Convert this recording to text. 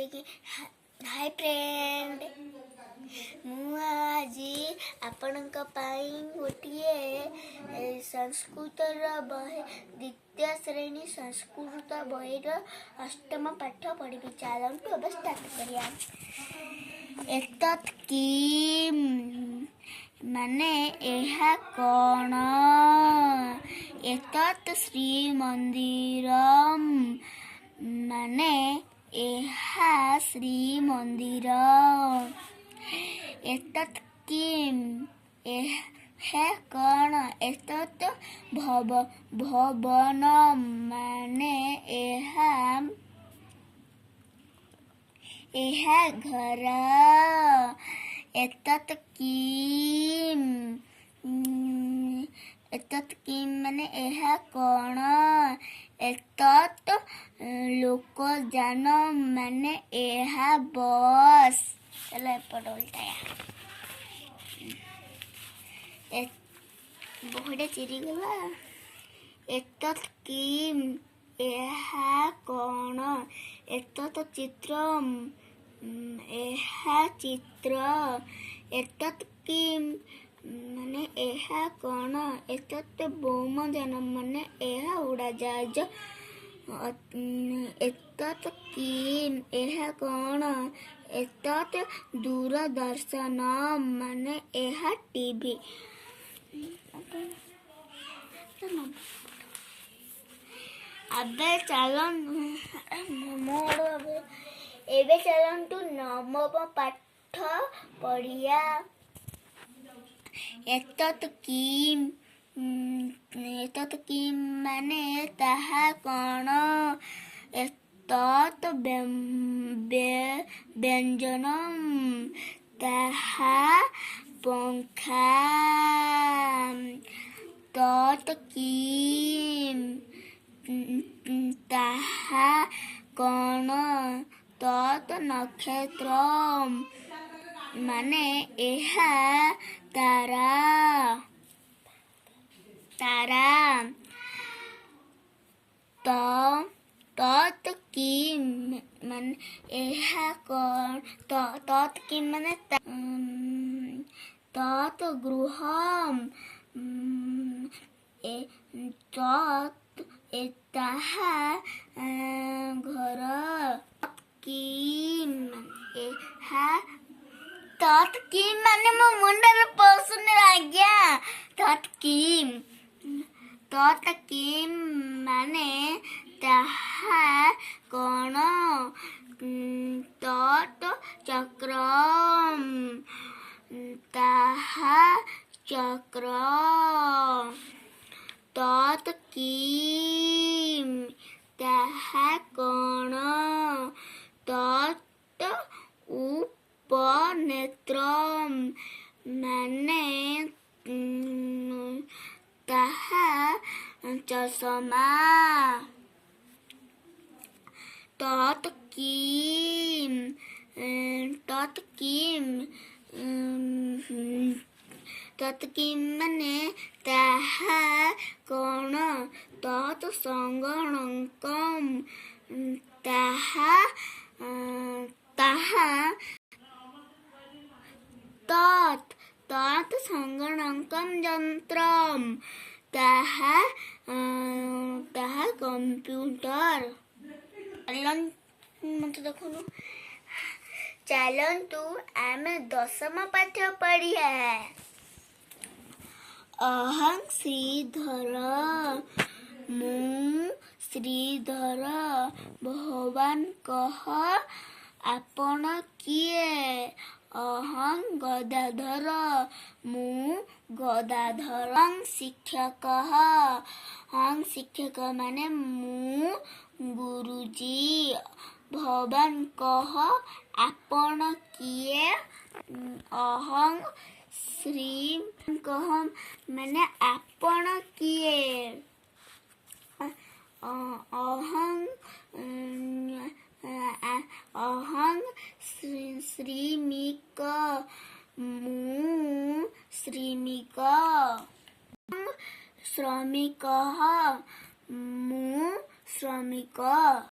ଯାଇକି। High friend, ମୁଁ ଆଜି ଆପଣଙ୍କ ପାଇଁ ଗୋଟିଏ ସଂସ୍କୃତର ବହି, ଦ୍ୱିତୀୟ ଶ୍ରେଣୀ ସଂସ୍କୃତ ବହିର ଅଷ୍ଟମ ପାଠ ପଢ଼ିବି। ଚାଲନ୍ତୁ, ଏବେ ଷ୍ଟାର୍ଟ କରିବା। ଏତତ୍ କିମ୍ ମାନେ ଏହା କ'ଣ? ଏତତ୍ ଶ୍ରୀମନ୍ଦିରମ୍ ମାନେ ଏହା ଶ୍ରୀମନ୍ଦିର। ଏତତ୍ କିମ୍, ଏହା କ'ଣ? ଏତତ୍ ଭବନ ମାନେ ଏହା ଘର। ଏତତ୍ କିମ୍, ଏତତ୍ କିମ୍ ମାନେ ଏହା କ'ଣ? ଏତତ୍ ଲୋକଯାନ ମାନେ ଏହା ବସ୍। ଚାଲ, ଏପଟ ଓଲଟାୟା। ବହିଟା ଚିରିଗଲା। ଏତତ୍ କିମ୍, ଏହା କ'ଣ? ଏତତ୍ ଚିତ୍ର, ଏହା ଚିତ୍ର। ଏତତ୍ କିମ୍ ମାନେ ଏହା କ'ଣ? ଏତତ୍ ବ୍ୟୋମଯାନ ମାନେ ଏହା ଉଡ଼ାଜାହାଜ। ଏତତ୍ କିମ୍, ଏହା କ'ଣ? ଏତତ୍ ଦୂରଦର୍ଶନ ମାନେ ଏହା ଟିଭି। ଏବେ ଚାଲ ମୋର, ଏବେ ଚାଲନ୍ତୁ ନବମ ପାଠ ପଢ଼ିବା। ଏତତ୍ କିମ୍, ଏତତ୍ କିମ୍ ମାନେ ତାହା କ'ଣ? ଏତତ୍ ବ୍ୟଞ୍ଜନ, ତାହା ପଙ୍ଖା। ତତ୍ କିମ୍, ତାହା କ'ଣ? ତତ୍ ନକ୍ଷତ୍ର ମାନେ ଏହା ତାରା, ତାରା। ତତ୍ କିମ୍ ମାନେ ଏହା କ'ଣ? ତତ୍ କିମ୍ ମାନେ ତତ୍ ଗୃହମ୍, ତତ୍ ତାହା ଘର। କିମ୍ ଏହା ତତ୍ କିମ୍ ମାନେ ମୋ ମୁଣ୍ଡରେ ପଶୁନି ଆଜ୍ଞା। ତତ୍ କିମ୍, ତତ୍ କିମ୍ ମାନେ ତାହା କ'ଣ? ତତ୍ ଚକ୍ର, ତାହା ଚକ୍ର। ତତ୍ କିମ୍, ତାହା କ'ଣ? ତତ୍ ଉପନେତ୍ର ମାନେ ତାହା ଚଷମା। ତତ୍ କିମ୍, ତତ୍ କିମ୍, ତତ୍ କିମ୍ ମାନେ ତାହା କ'ଣ? ତତ୍ ସଂଗଣକମ୍, ତାହା ତାହା ତତ୍ ତତ୍ ସଂଗଣକମ୍ ଯନ୍ତ୍ରମ୍, ତାହା ତାହା କମ୍ପ୍ୟୁଟର। ମତେ ଦେଖୁନୁ। ଚାଲନ୍ତୁ, ଆମେ ଦଶମ ପାଠ ପଢ଼ିବା। ଅହଂ ଶ୍ରୀଧର, ମୁଁ ଶ୍ରୀଧର। ଭବାନ କହ, ଆପଣ କିଏ? ଅହଂ ଗଦାଧର, ମୁଁ ଗଦାଧର। ଶିକ୍ଷକ, ଅହଂ ଶିକ୍ଷକ ମାନେ ମୁଁ ଗୁରୁଜୀ। ଭବାନ କହ, ଆପଣ କିଏ? ଅହଂ ଶ୍ରୀ କହ ମାନେ ଆପଣ କିଏ? ଅହଂ ଅହଂ ଶ୍ରୀମିକ, ମୁଁ ଶ୍ରୀମିକ। ଶ୍ରମିକ, ମୁଁ ଶ୍ରମିକ।